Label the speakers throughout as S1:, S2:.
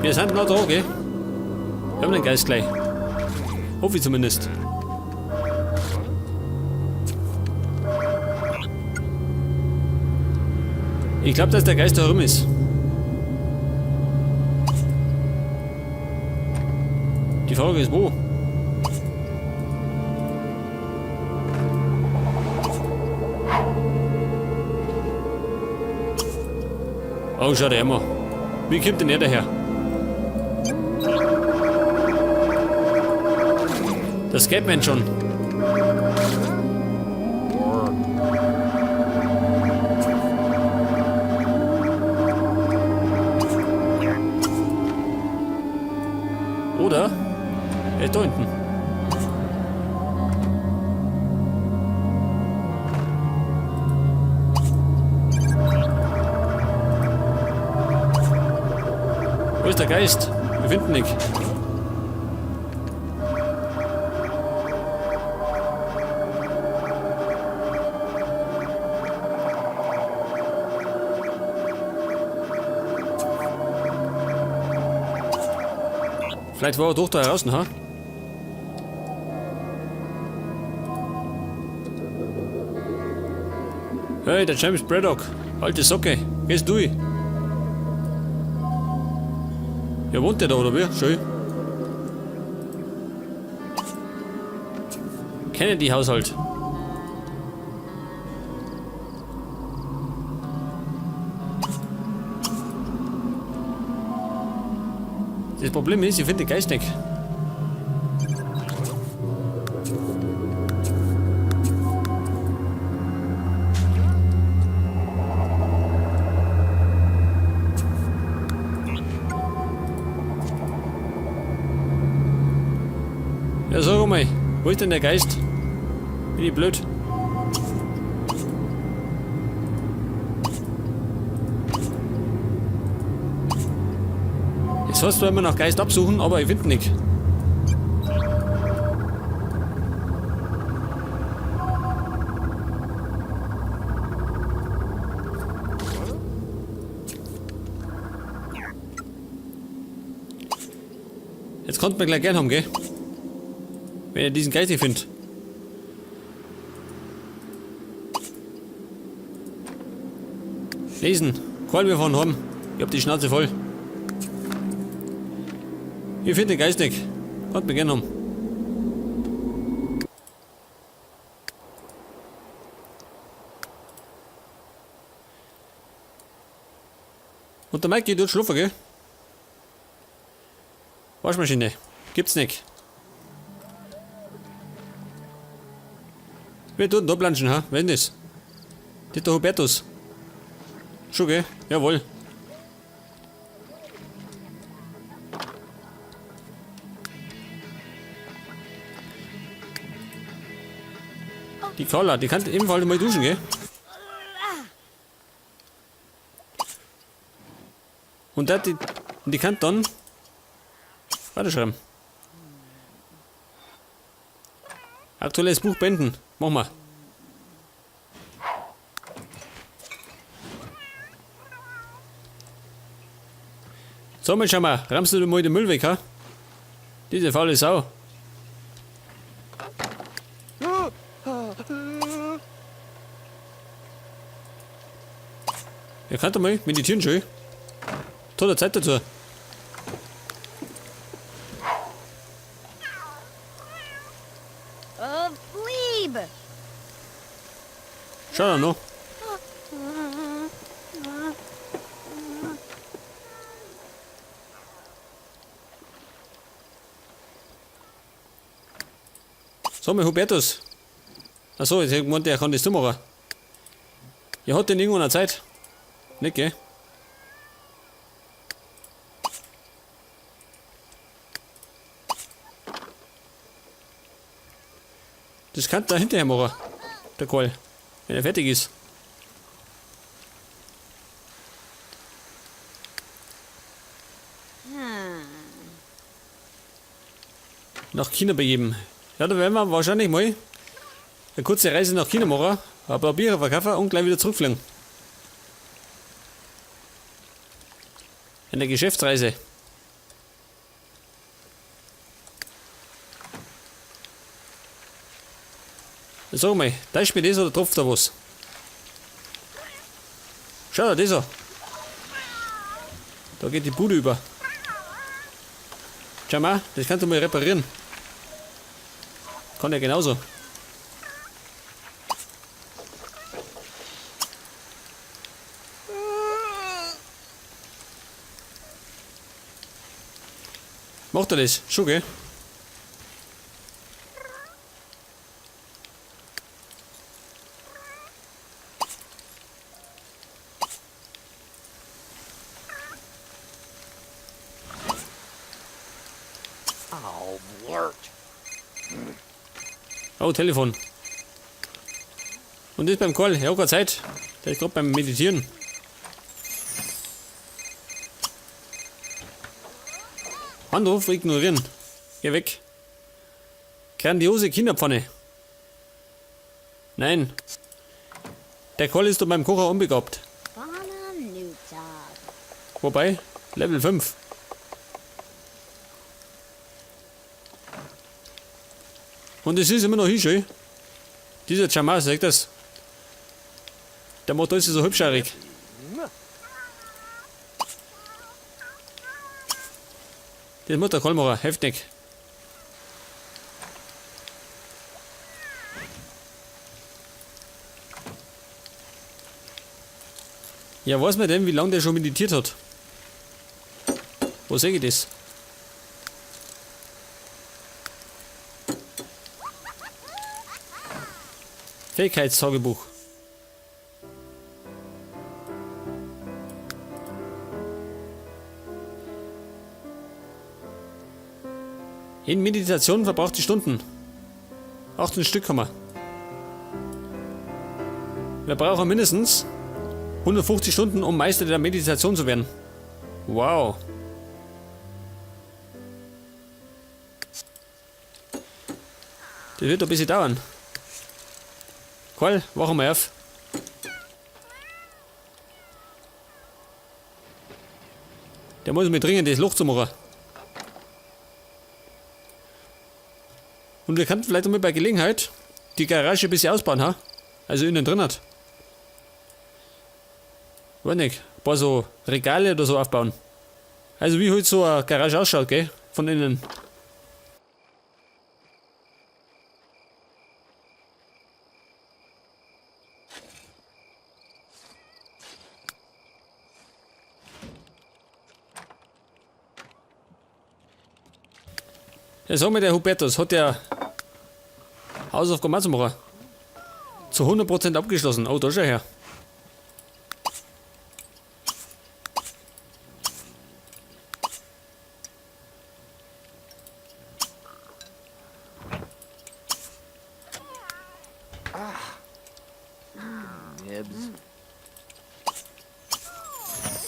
S1: Wir sind noch da, gell? Wir haben den Geist gleich. Hoffe ich zumindest. Ich glaube, dass der Geist da herum ist. Die Frage ist, wo? Oh, schau dir immer. Wie kommt denn er daher? Das geht mir schon. Oder? Er ist da hinten. Wo ist der Geist? Wir finden ihn nicht. Vielleicht war er doch da draußen, ha? Hey, der James Braddock. Alte Socke. Gehst du? Ja, wohnt der da, oder wie? Schön. Kennedy-Haushalt. Das Problem ist, ich finde den Geist nicht. Ja, sag mal, wo ist denn der Geist? Bin ich blöd? Jetzt heißt zwar immer nach Geist absuchen, aber ich finde nicht. Jetzt kommt man gleich gern haben, gell? Wenn ihr diesen Geist nicht findet. Lesen. Karl, wir fahren heim. Ich hab die Schnauze voll. Ich finde den Geist nicht. Könnt mir gern haben. Und der Mike geht dort schlafen, gell? Waschmaschine. Gibt's nicht. Wer tut denn da planschen, ha? Wer ist das? Das ist der Hubertus. Schon, gell? Jawohl. Die Carla, die kann ebenfalls mal duschen, gell? Und die kann dann weiterschreiben. Aktuelles Buch beenden. Mach mal. So, mal schau mal. Rammst du mal den Müll weg, ha? Diese faule Sau. Ja, könnt ihr mal meditieren schön. Tolle Zeit dazu.
S2: Oh, Fleeb.
S1: Schau da noch. So, mein Hubertus. Achso, jetzt meint er, er kann das zumachen. Ja, hat denn irgendwann eine Zeit? Nicht, gell? Das kann da hinterher machen, der Karl, wenn er fertig ist. Nach China begeben. Ja, da werden wir wahrscheinlich mal eine kurze Reise nach China machen, ein paar Biere verkaufen und gleich wieder zurückfliegen. Eine Geschäftsreise. Sag mal, täuscht mich das oder tropft da was? Schau dir das an. Da geht die Bude über. Schau mal, das kannst du mal reparieren. Kann ja genauso. Macht er das? Schon, gell? Oh, Telefon. Und ist beim Karl. Ich hab keine Zeit. Der ist gerade beim Meditieren. Anruf ignorieren. Geh weg. Grandiose Kinderpfanne. Nein. Der Karl ist doch beim Kocher unbegabt. Wobei, Level 5. Und es ist immer noch schön. Dieser Jamal, sagt das. Der macht alles so hübscherig. Das muss der Karl machen, heftig. Ja, weiß man denn, wie lange der schon meditiert hat? Wo sehe ich das? Fähigkeitstagebuch. In Meditation verbraucht die Stunden. 18 Stück haben wir. Wir brauchen mindestens 150 Stunden, um Meister der Meditation zu werden. Wow. Das wird ein bisschen dauern. Karl, wach mal auf. Der muss mir dringend das Loch zu machen. Und wir könnten vielleicht einmal bei Gelegenheit die Garage ein bisschen ausbauen, ha? Also innen drin hat. Weiß nicht, ein paar so Regale oder so aufbauen. Also wie halt so eine Garage ausschaut, gell? Von innen. Ja, sag mal, der Hubertus, hat der Hausaufgaben auch zu machen? Zu 100% abgeschlossen. Oh, da schau her.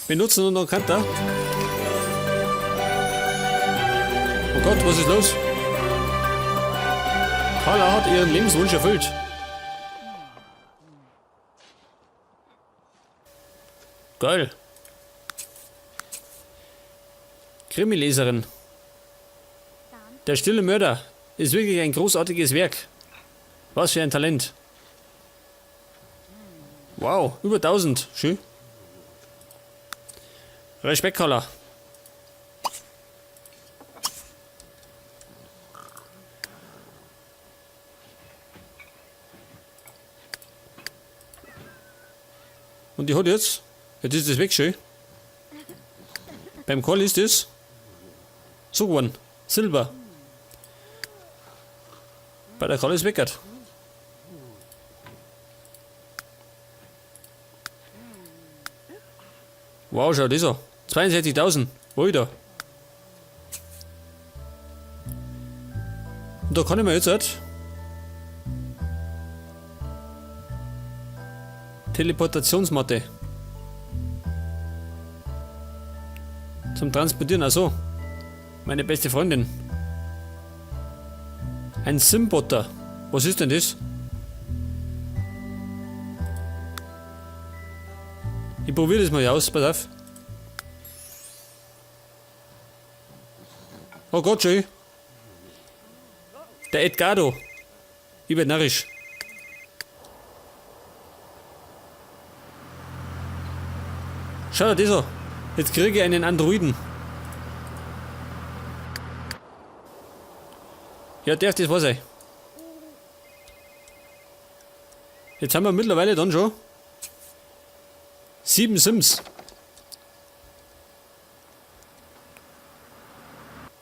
S1: Benutzen und noch Kanta. Oh Gott, was ist los? Carla hat ihren Lebenswunsch erfüllt. Geil. Krimileserin. Der stille Mörder ist wirklich ein großartiges Werk. Was für ein Talent. Wow, über 1000. Schön. Respekt, Carla. Und die hat jetzt, jetzt ist das weg schön. Beim Karl ist das so geworden. Silber. Bei der Karl ist weg. Wow, schau das an. 62.000. Alter. Und da kann ich mir jetzt halt Teleportationsmatte. Zum Transportieren, also. Meine beste Freundin. Ein Simbotter. Was ist denn das? Ich probiere das mal aus, pass auf. Oh Gott, schön. Der Edgardo. Ich werd narrisch. Schau dir das an. Jetzt kriege ich einen Androiden. Ja, darf das wahr sein. Jetzt haben wir mittlerweile dann schon 7 Sims.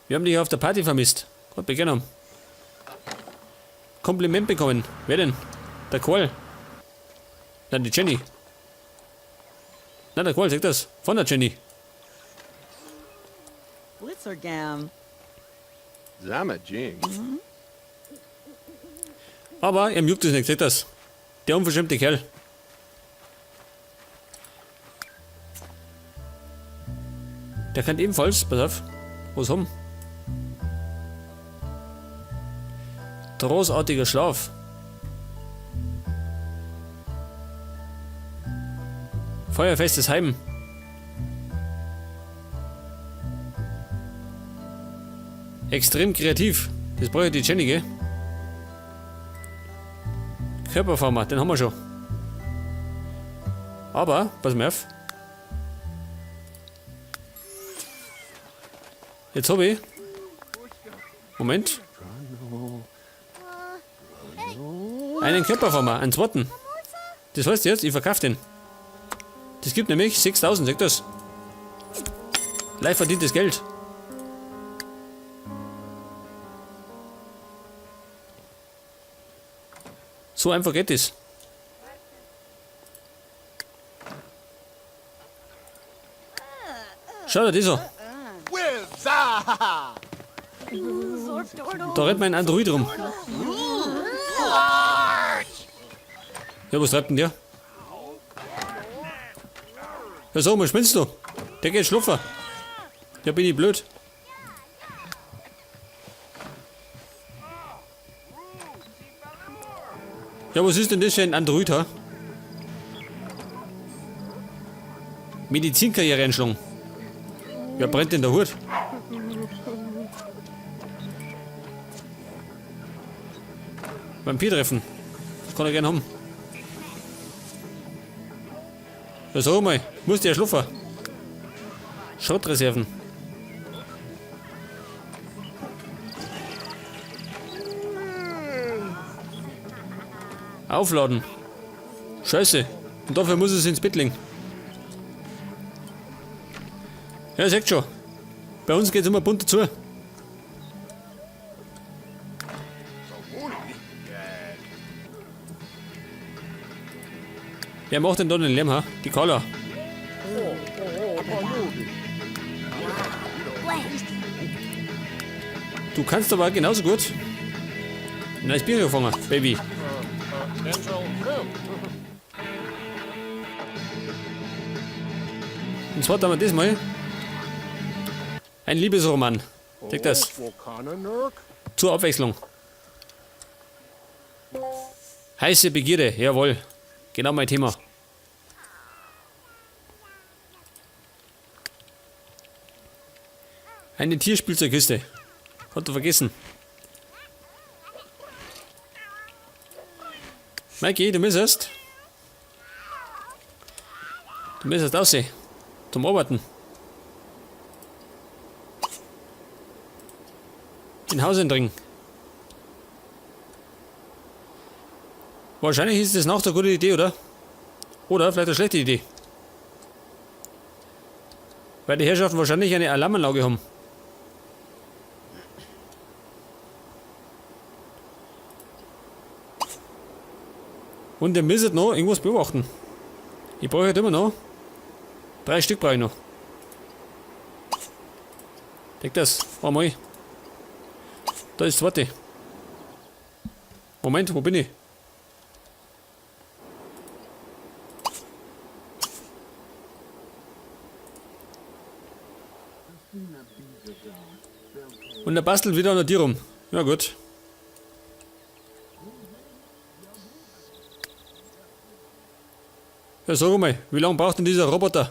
S1: Wir haben dich auf der Party vermisst. Gott begonnen. Kompliment bekommen. Wer denn? Der Karl. Nein, die Jenny. Nein, der Karl, sag das. Von der Jenny.
S2: Blitzergam.
S3: Zama Jing.
S1: Aber ihm juckt es nicht, seht das. Der unverschämte Kerl. Der kann ebenfalls, pass auf, was haben? Großartiger Schlaf. Feuerfestes Heim. Extrem kreativ. Das braucht ja die Jenny, gell? Körperformer, den haben wir schon. Aber, pass mal auf. Jetzt hab ich. Moment. Einen Körperformer, einen zweiten. Das heißt jetzt, ich verkaufe den. Das gibt nämlich 6000, sagt das. Leicht verdientes Geld. So einfach geht es. Schau dir das an. Da rennt mein Android rum. Ja, was treibt denn der? Ja, sag mal, spinnst du? Der geht schlafen. Ja, bin ich blöd. Ja, was ist denn das für ein Android, ha? Medizinkarriere einschlagen. Wer brennt denn der Hut? Vampir treffen. Das kann er gern haben. Ja, sag mal, muss der schlafen. Schrottreserven. Aufladen. Scheiße. Und dafür muss es ins Bett legen. Ja, seht schon. Bei uns geht's immer bunt dazu. Wer macht denn da den Lärm, ha? Die Carla. Du kannst aber genauso gut ein neues Bier fangen, Baby. Und zwar haben wir das mal ein Liebesroman. Check das. Zur Abwechslung. Heiße Begierde, jawohl. Genau mein Thema. Eine Tierspielzeugkiste. Hat er vergessen. Mikey, du müsstest. Du müsstest aussehen. Zum Arbeiten. In Haus eindringen. Wahrscheinlich ist das nach eine gute Idee, oder? Oder vielleicht eine schlechte Idee. Weil die Herrschaften wahrscheinlich eine Alarmanlage haben. Und ihr müsst noch irgendwas beobachten. Ich brauche halt immer noch. 3 Stück brauche ich noch. Deck das. Einmal. Da ist das zweite. Moment, wo bin ich? Und er bastelt wieder an der Tür rum. Ja gut. Ja, sag mal, wie lange braucht denn dieser Roboter?